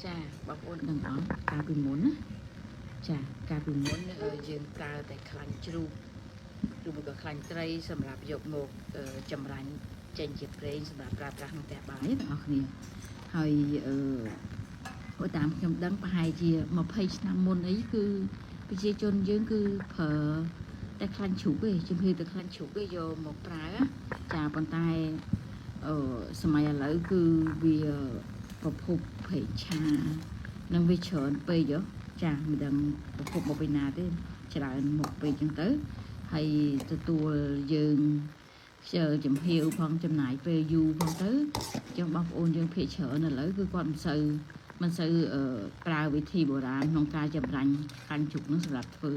ចាបងប្អូនដឹងអត់កាលពីមុនណាចាកាលពីមុនយើងប្រើតែខ្លាញ់ជ្រូកឬមួយក៏ខ្លាញ់ត្រីសម្រាប់យកមកចម្រាញ់ចេញជាប្រេងសម្រាប់ប្រើប្រាស់ក្នុងផ្ទះបាយទាំងអស់គ្នាហើយអឺបើតាមខ្ញុំដឹងប្រហែលជា20ឆ្នាំមុនអីគឺប្រជាជនយើងគឺប្រើតែខ្លាញ់ជ្រូកទេជំរឿតែខ្លាញ់ជ្រូកទេយកមកប្រើណាចាប៉ុន្តែអឺសម័យឥឡូវគឺវាប្រភពប្រេងឆានឹងវាច្រើនពេកហ៎ចាមិនដឹងប្រភពមកពីណាទេច្រើនមកពេកចឹងទៅហើយទទួលយើងខ្ជិលចំហៀវផងចំណាយពេលយូរផងទៅចឹងបងប្អូនយើងភាគច្រើនឥឡូវគឺគាត់មិនសូវប្រើវិធីបុរាណក្នុងការចម្រាញ់ខ្លាញ់ជ្រូកនឹងសម្រាប់ធ្វើ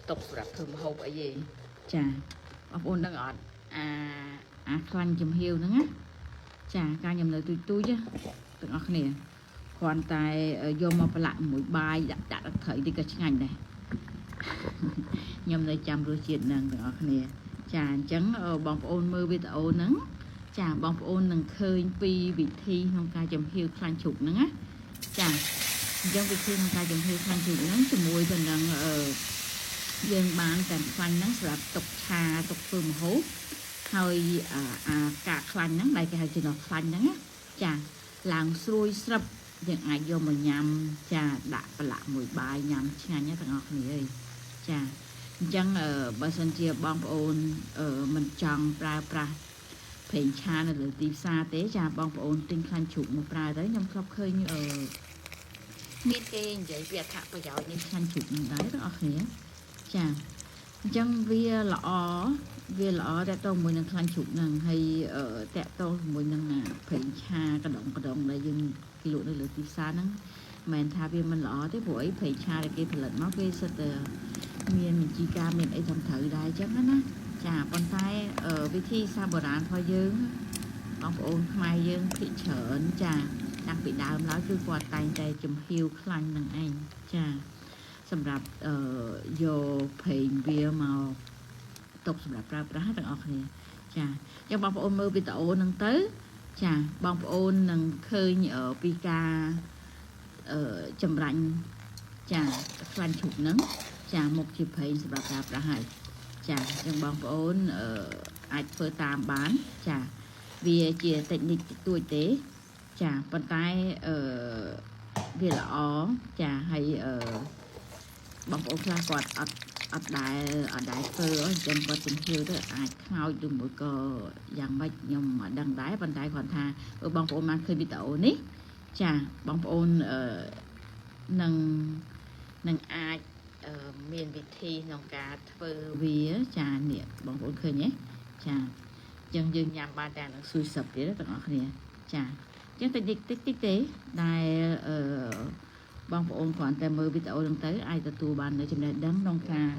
ទុកសម្រាប់ធ្វើម្ហូបអីទេចាបងប្អូនដឹងអត់អាអាខ្លាញ់ចំហៀវហ្នឹងណាចាការខ្ញុំនៅទូចទូចទាំងអស់គ្នាគ្រាន់តែយកមកប្រឡាក់មួយបាយដាក់ដាក់ទឹកត្រីតិចក៏ឆ្ងាញ់ដែរខ្ញុំនៅចាំរសជាតិហ្នឹងទាំងអស់គ្នាចាអញ្ចឹងបងប្អូនមើលវីដេអូហ្នឹងចាបងប្អូននឹងឃើញពីវិធីក្នុងការចំហៀវខ្លាញ់ជ្រូកហ្នឹងណាចាអញ្ចឹងវិធីក្នុងការចំហៀវខ្លាញ់ជ្រូកហ្នឹងជាមួយទៅនឹងអឺយើងបានទាំងខ្លាញ់ហ្នឹងសម្រាប់ទុកឆាទុកធ្វើម្ហូបហើយអាកាកខ្លាញ់ហ្នឹងដែលគេហៅចំណុះខ្លាញ់ហ្នឹងណាចាឡើងស្រួយស្រាប់យើងអាចយកមកញ៉ាំចាដាក់ប្រឡាក់មួយបាយញ៉ាំឆ្ងាញ់ណាស់ទាំងអស់គ្នាអើយចាអញ្ចឹងបើសិនជាបងប្អូនមិនចង់ប្រើប្រាស់ប្រេងឆានៅលើទីផ្សារទេចាបងប្អូនទិញខ្លាញ់ជ្រូកមកប្រើទៅខ្ញុំធ្លាប់ឃើញអឺមានគេនិយាយពីអត្ថប្រយោជន៍នៃខ្លាញ់ជ្រូកនឹងដែរទាំងអស់គ្នាចាអញ្ចឹងវាល្អវាល្អតទៅមួយនឹងខ្លាញ់ជ្រូកហ្នឹងហើយតកតទៅជាមួយនឹងប្រេងឆាកដងកដងដែលយើងគេលក់នៅលើទីផ្សារហ្នឹងមិនមែនថាវាមិនល្អទេព្រោះអីប្រេងឆាដែលគេផលិតមកគេសិតតែមានបញ្ជីការមានអីត្រឹមត្រូវដែរអញ្ចឹងណាចាប៉ុន្តែវិធីសាស្ត្របុរាណរបស់យើងបងប្អូនខ្មែរយើងភាគច្រើនចាតាំងពីដើមឡើយគឺគាត់តែងតែចំហៀវខ្លាញ់នឹងឯងចាសម្រាប់អឺយកប្រេងវាមកទុកសម្រាប់ប្រើប្រាស់ទាំងអស់គ្នាចាអញ្ចឹងបងប្អូនមើលវីដេអូហ្នឹងទៅចាបងប្អូននឹងឃើញពីការអឺចម្រាញ់ចាខ្លាញ់ជ្រូកហ្នឹងចាមុខជាប្រេងសម្រាប់ប្រើប្រាស់ហើយចាអញ្ចឹងបងប្អូនអឺអាចធ្វើតាមបានចាវាជាតិចនិចតិចតួចទេចាប៉ុន្តែអឺវាល្អចាហើយអឺបងប្អូនខ្លះគាត់អត់អត់ដែលអត់ដែលធ្វើអញ្ចឹងគាត់ជំហៀវទៅអាចខ្លោចឬមួយក៏យ៉ាងម៉េចខ្ញុំអត់ដឹងដែរប៉ុន្តែគាត់ថាបើបងប្អូនបានឃើញវីដេអូនេះចាបងប្អូនអឺនឹងនឹងអាចមានវិធីក្នុងការធ្វើវាចានេះបងប្អូនឃើញទេចាអញ្ចឹងយើងញ៉ាំបានតែនឹងស៊ុយសឹបទៀតទាំងអស់គ្នាចាអញ្ចឹងតិចតិចតិចតិចទេដែលអឺបងប្អូនគ្រាន់តែមើលវីដេអូហ្នឹងទៅអាចទទួលបាននៅចំណេះដឹងក្នុងការ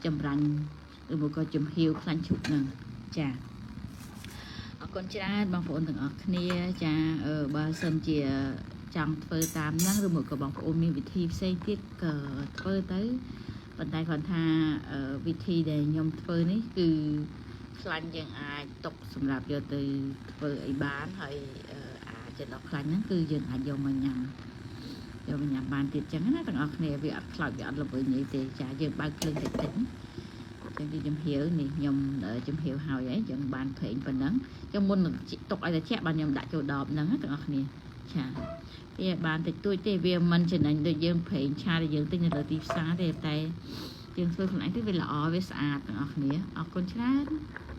ចម្រាញ់ឬមួយក៏ចំហៀវខ្លាញ់ជ្រូកហ្នឹងចាអរគុណច្រើនបងប្អូនទាំងអស់គ្នាចាបើសិនជាចង់ធ្វើតាមហ្នឹងឬមួយក៏បងប្អូនមានវិធីផ្សេងទៀតក៏ធ្វើទៅប៉ុន្តែគ្រាន់ថាវិធីដែលខ្ញុំធ្វើនេះគឺខ្លាញ់យើងអាចទុកសម្រាប់យកទៅធ្វើអីបានហើយអាចចំណុះខ្លាញ់ហ្នឹងគឺយើងអាចយកមកញ៉ាំយកមកញ៉ាំបានទៀតចឹងណាទាំងអស់គ្នាវាអត់ខ្លោចវាអត់ល្វីងអីទេចាយើងបើកភ្លើងតិចតិចចឹងគឺចំហៀវនេះខ្ញុំចំហៀវហើយហើយចឹងបានប្រេងប៉ុណ្ណឹងចឹងមុននឹងទុកឲ្យត្រជាក់បានខ្ញុំដាក់ចូលដបហ្នឹងទាំងអស់គ្នាចាវាបានតិចតួចទេវាមិនចំណេញដូចយើងប្រេងឆាដែលយើងទិញនៅលើទីផ្សារទេតែយើងធ្វើខ្លួនឯងទៅវាល្អវាស្អាតទាំងអស់គ្នាអរគុណច្រើន។